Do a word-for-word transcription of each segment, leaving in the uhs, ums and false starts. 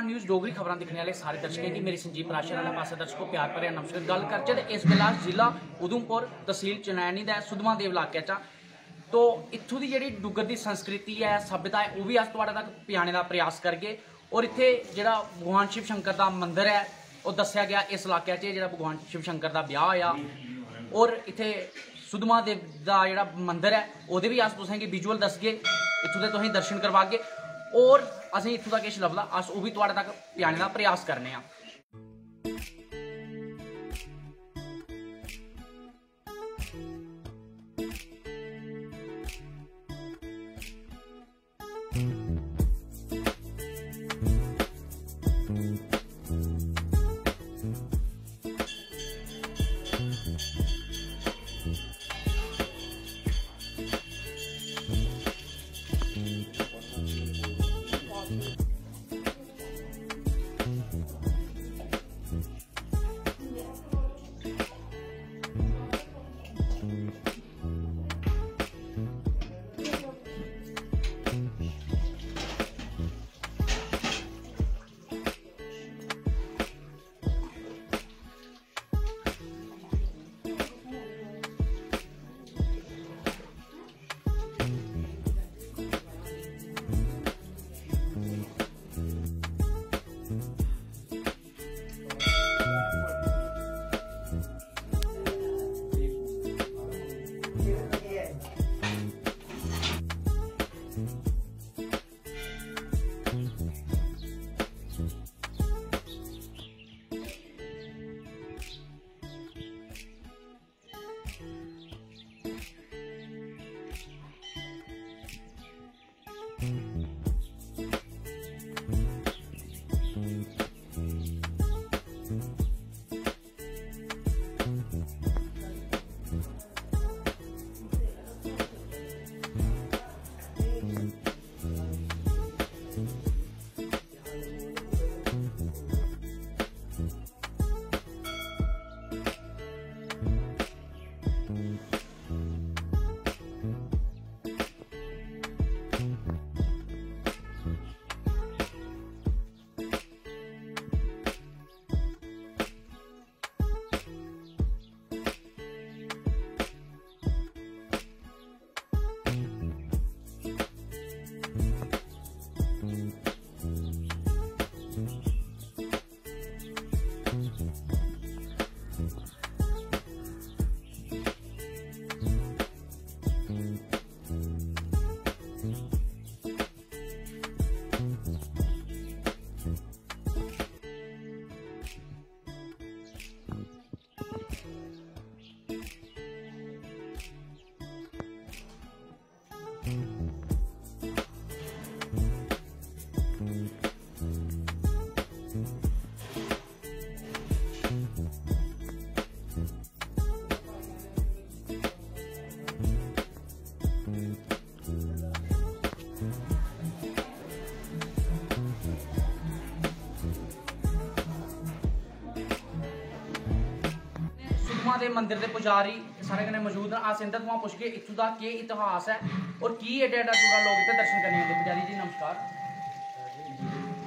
News Dogri खबरां दिक्खने आह्ले सारे दर्शकें गी मेरी संजीव पराशर आह्ले पासै दर्शको प्यार भरेआ नमस्कार। गल्ल करचै ते इस बेल्लै अस जिला उधमपुर, तसील चनैनी दा सुद्धमहादेव इलाके च आं। तो इत्थूं दी जेह्ड़ी डुग्गर दी संस्कृति ऐ, सभ्यता ऐ, ओह् बी अस थुआढ़े तक पजाने दा प्रयास करगे। और इत्थै जेह्ड़ा भगवान शिव शंकर दा मंदर ऐ, ओह् दस्सेआ गेआ इस इलाके च जेह्ड़ा भगवान शिव शंकर दा ब्याह् होएआ। और इत्थै सुद्धमहादेव दा जेह्ड़ा मंदर ऐ, ओह्दे बी अस तुसेंगी विजुअल दस्सगे, इत्थूं दे तुसेंगी दर्शन करवागे। और असें इत्थूं दा किश लभदा, अस ओह् बी थुआढ़े तक पजाने दा प्रयास करने आं। सुद्धमहादेव मंदर दे पुजारी साढ़े कन्नै मौजूद न। अस इं'दे थमां पुच्छगे इत्थूं दा केह् इतिहास ऐ और की एड्डा एड्डा दूरा लोक इत्थै दर्शन करने औंदे। पुजारी जी, नमस्कार।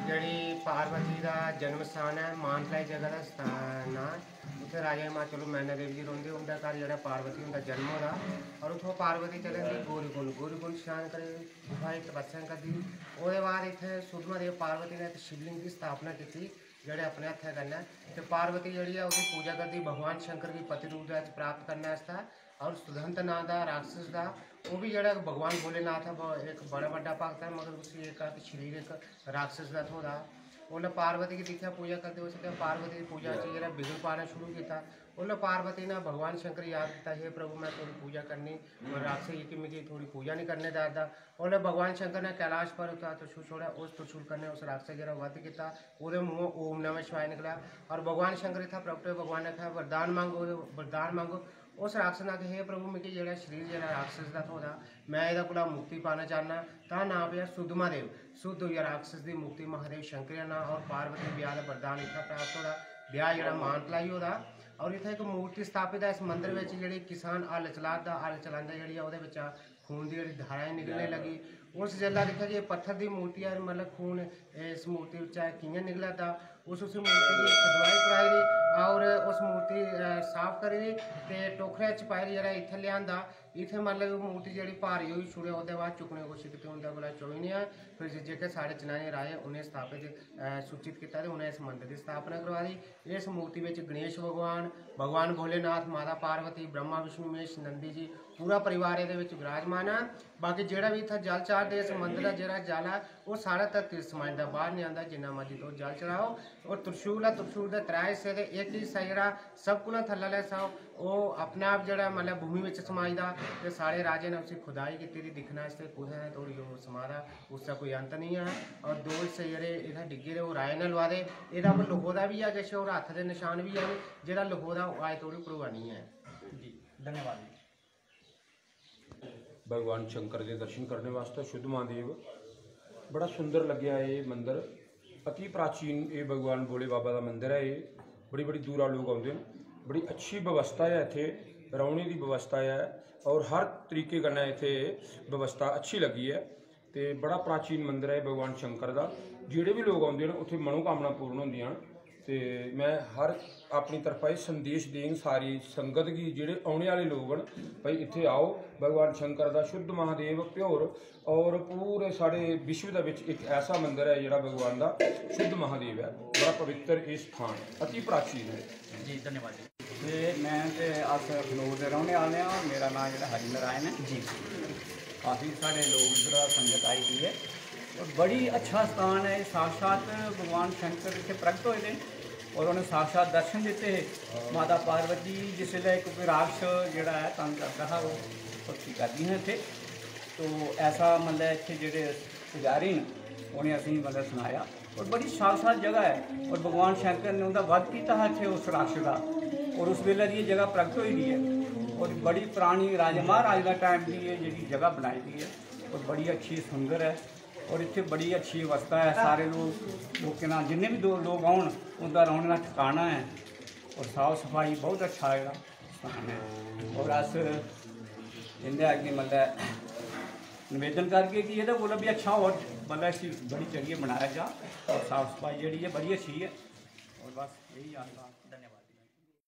जेह्ड़ी पार्वती दा जन्म स्थान ऐ, मानतलाई जगह दा स्था- नांऽ ऐ। उत्थै राजा हिमाचल मैना देवी जी रौंह्दे, उं'दे घर जेह्ड़ा पार्वती हुंदा जन्म होए दा। और उत्थुआं पार्वती चली जंदी गौरीकुंड, गौरीकुंड स्नान करी गुफा च तपस्या करदी। ओह्दे बाद इत्थै सुद्धमहादेव पार्वती ने इक शिवलिंग दी स्थापना कीती, जेह्ड़े अपने हत्थै कन्नै, ते पार्वती जेह्ड़ी ऐ ओह्दी पूजा करदी भगवान शंकर गी पति रूप दे च प्राप्त करने आस्तै। और सुदंत नांऽ दा राक्षस दा, ओह् बी जेह्ड़ा भगवान भोलेनाथ दा ब- इक बड़ा बड्डा भक्त ऐ, मगर उसी इक अद्ध शरीर इक राक्षस दा थ्होए दा। उन्नै पार्वती गी दिक्खेआ पूजा करदे, उसने पार्वती दी पूजा च जेह्ड़ा विघ्न पाना शुरू कीता। उन्नै पार्वती ने भगवान शंकर गी याद कीता, हे प्रभु, में थुआढ़ी पूजा करनी, पर राक्षस जेह्की मिगी थुआढ़ी पूजा निं करने देआ दा। उसलै भगवान शंकर ने कैलाश पर्वत दा त्रिशूल छोड़ेआ, उस त्रिशूल कन्नै उस राक्षस गी जेह्ड़ा वध कीता, ओह्दे मूंहों ओम नमः शिवाय निकलेआ। और भगवान शंकर इत्थै प्रगट होए, भगवान ने आखेआ, "वरदान मंग", ओह्दे वरदान मंग। उस राक्षस ने आखेआ, "हे प्रभु, मिगी जेह्ड़ा शरीर जेह्ड़ा राक्षस दा थ्होए दा, में एह्दे कोला मुक्ति पाना चाह्न्नां।" तां नांऽ पेआ सुद्धमहादेव। सुद्ध होई गेआ राक्षस दी मुक्ति, महादेव शंकर दा नांऽ। और पार्वती ब्याह दा वरदान इत्थै प्राप्त होए दा, ब्याह जेह्ड़ा मानतलाई होए दा। और इत्थै इक मूर्ति स्थापत ऐ इस मंदर बिच, जेह्ड़ी किसान हल चला दा, हल चलांदे जेह्ड़ी ऐ ओह्दे बिच्चा खून दी जेह्ड़ी धाराएं निकलने लगी। उस जेल्लै दिक्खेआ कि एह् पत्थर दी मूर्ति ऐ, मतलब खून इस मूर्ति बिच्चा कि'यां निकला दा, उस उसी मूर्ति गी खुदवाई कराई दी और उस मूर्ति अ, साफ करी दी ते टोखरे च पाई दी, जेह्ड़ा इत्थै लेआंदा। इत्थै मतलब ओह् मूर्ति जेह्ड़ी भारी होई छुड़े, ओह्दे बाद चुक्कने दी कोशिश कीती, उं'दे कोला चोई निं ऐ। फिर जे- जेह्के साढ़े चनैनी राजे उ'नें स्थापत अ, सूचित कीता ते उ'नें इस मंदर दी स्थापना करवा दी। इस मूर्ति बिच गणेश भगवान, भगवान भोलेनाथ, माता पार्वती, ब्रह्मा विष्णु महेश नंदी जी, पूरा परिवार एह्दे बिच विराजमान ऐ। बाकी जेह्ड़ा बी इत्थै जल चाढ़दे इस मंदर दा जेह्ड़ा जल ऐ, ओह् सारा धरती च समाई जंदा, बाह्र निं आंदा। जिन्ना मर्जी तुस जल चढ़ाओ। और त्रिशूल ऐ, त्रिशूल दे त्रै हिस्से, ते इक हिस्सा जेह्ड़ा सब कोला थल्ले आह्ला हिस्सा, ओह् अपने आप जेह्ड़ा मतलब भूमि बिच समाई दा, ते साढ़े राजे ने उसी खुदाई कीती दी दिक्खने आस्तै कुत्थै धोड़ी ओह् समा दा, उसदा कोई अंत निं ऐ। और दो हिस्से जेह्ड़े इत्थै डिग्गे दे, ओह् राजे ने लुआए दे। एह्दे पर लखोए दा बी ऐ किश, और हत्थ दे नशान बी हैन। जेह्ड़ा लखोए दा, ओह् अज्ज धोड़ी भरोआ निं ऐ। जी, धन्यवाद जी। भगवान शंकर दे दर्शन करने वास्तै शुद्ध महादेव। बड़ा सुंदर लग्गेआ एह् मंदर। अति प्राचीन एह् भगवान भोले बाबा दा मंदर ऐ। एह् बड़ी बड़ी दूरा लोक औंदे न। बड़ी अच्छी व्यवस्था ऐ इत्थै, रौह्ने दी व्यवस्था ऐ, और हर तरीके कन्नै इत्थै व्यवस्था अच्छी लग्गी ऐ। ते बड़ा प्राचीन मंदर ऐ भगवान शंकर दा। जेह्ड़े बी लोक औंदे न, उत्थै मनोकामना पूर्ण होंदियां न। ते में हर अपनी तरफा एह् संदेश देंग सारी संगत गी, जेह्ड़े औने आह्ले लोक न, भाई इत्थै आओ। भगवान शंकर दा शुद्ध महादेव प्योर, और पूरे साढ़े विश्व दे बिच इक ऐसा मंदर ऐ जेह्ड़ा भगवान दा शुद्ध महादेव ऐ। बड़ा पवित्र एह् स्थान, अति प्राचीन ऐ। जी, धन्यवाद जी। ते में ते अस अखनूर दे रौह्ने आह्ले आं। मेरा नांऽ जेह्ड़ा हरि नारायण ऐ। जी। काफी साढ़े लोक इद्धरा संगत आई दी ऐ, और बड़ी अच्छा स्थान ऐ। साक्षात भगवान शंकर इत्थै प्रकट होए दे न, और उ'नें साक्षात दर्शन दित्ते हे। माता पार्वती जिसलै, क्योंकि राक्षस जेह्ड़ा ऐ तंग करदा हा, ओह् भक्ति करदी हियां इत्थै। तो ऐसा मतलब इत्थै जेह्ड़े पुजारी न, उ'नें असेंगी मतलब सनाया। और बड़ी साक्षात जगह ऐ, और भगवान शंकर ने उं'दा वध कीता हा इत्थै उस राक्षस दा, और उस बेल्लै दी एह् जगह प्रगट होई दी ऐ। और बड़ी परानी राजा महाराज दा टाइम दी एह् जेह्ड़ी जगह बनाई दी ऐ, और बड़ी अच्छी सुंदर ऐ। और इत्थै बड़ी अच्छी व्यवस्था ऐ। सारे लोक, लोकें दा, जिन्ने बी दो लोक औन, उं'दा रौह्ने दा ठिकाना ऐ। और साफ सफाई बहुत अच्छा जेह्ड़ा स्थान ऐ। और अस इं'दे अग्गें मतलब निवेदन करगे कि एह्दे कोला बी अच्छा होर, मतलब इसी बड़ी चंगी बनाया जा, और साफ सफाई जेह्ड़ी ऐ बड़ी अच्छी ऐ। और बस यही आशा।